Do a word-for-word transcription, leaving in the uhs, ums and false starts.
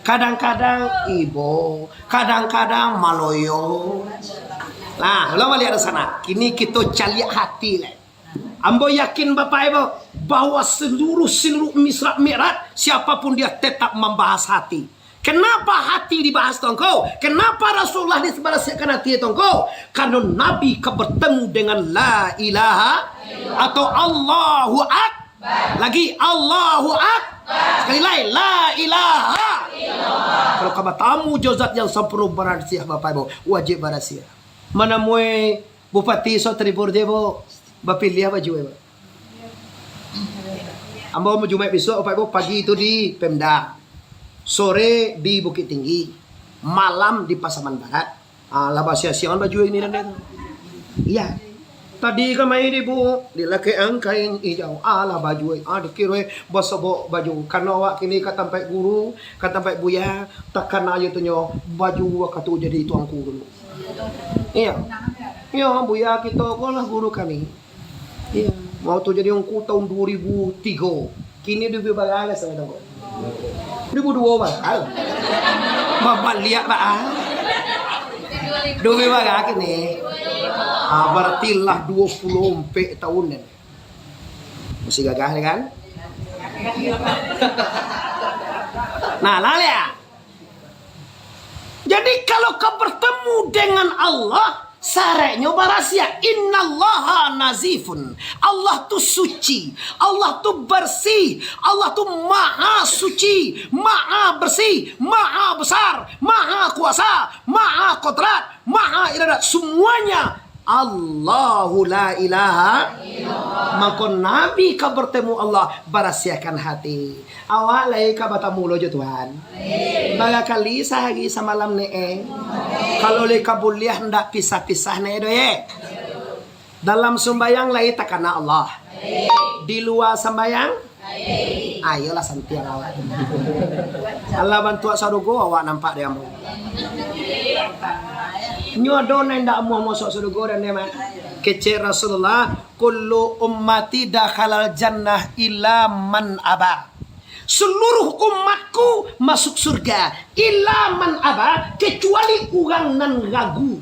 Kadang-kadang ibo, kadang-kadang maloyo. Nah, ulang baliak dari sana. Kini kito caliak hati lai. Ambo yakin, Bapak Ibu, bahwa seluruh, seluruh Isra Mi'raj, siapapun dia tetap membahas hati. Kenapa hati dibahas tu, angku? Kenapa Rasulullah dibarasiahkan hati tu, angku? Karena Nabi ka bertemu dengan la ilaha atau Allahu Ak-, lagi Allahu Ak-, sekali lai, la ilaha. Kalau ka batamu jo Zat yang sempurna barasiah, Bapak Ibu, wajib barasiah. Manamui Bupati Sotribur je, Bu, bapiliah baju, Bu. Ambo Jumaik bisuak, Bapak Ibu, pagi tu di Pemda, sore di Bukittinggi, malam di Pasaman Barat. Ah, lah basiah-siahan baju ini dan itu. Iya. Tadi kamari di Bu, dilakekan kain ijau. Alah baju, ah, dikiro basobok baju. Karano awak kini ka tampek guru, ka tampek buya, takana ayo tu nyo baju wakatu jadi tuangku dulu. Iya. Iya, buya kito ko lah guru kami. Iya. Mau tu jadi ungku tahun dua ribu tiga. Kini duo ribu bara lah sama tangko. Duo ribu dua bara. Babaliak ba. Duo ribu bara kini. Ah, berarti lah dua puluh empat tahun kan. Masih gagah ni kan? Nah, lah lihat. Jadi, kalau ka bertemu dengan Allah, syaratnyo barasiah. Innallaha nazifun. Allah tu suci. Allah tu bersih. Allah tu maha suci, maha bersih, maha besar, maha kuasa, maha kodrat, maha iradat. Semuanya Allahu la ilaha. Mako Nabi ka bertemu Allah, barasiahkan hati. Awak lai ka batamu lo jo Tuhan. Bara kali sahari samalam ne, eh? Kalau lai ka buliah ndak pisah-pisah ne doh, eh? Dalam sumbayang lai takana Allah. Di lua sumbayang, ayolah santiang awak. Alah bantuak sarugo awak nampak di ambo. Nyo ado nan indak amuah masuak sarugo dan dia mah. Kecek Rasulullah, "Kullu ummati dakhalal jannah illa man aba." Seluruh umatku masuk surga, illa man aba, kecuali urang nan ragu.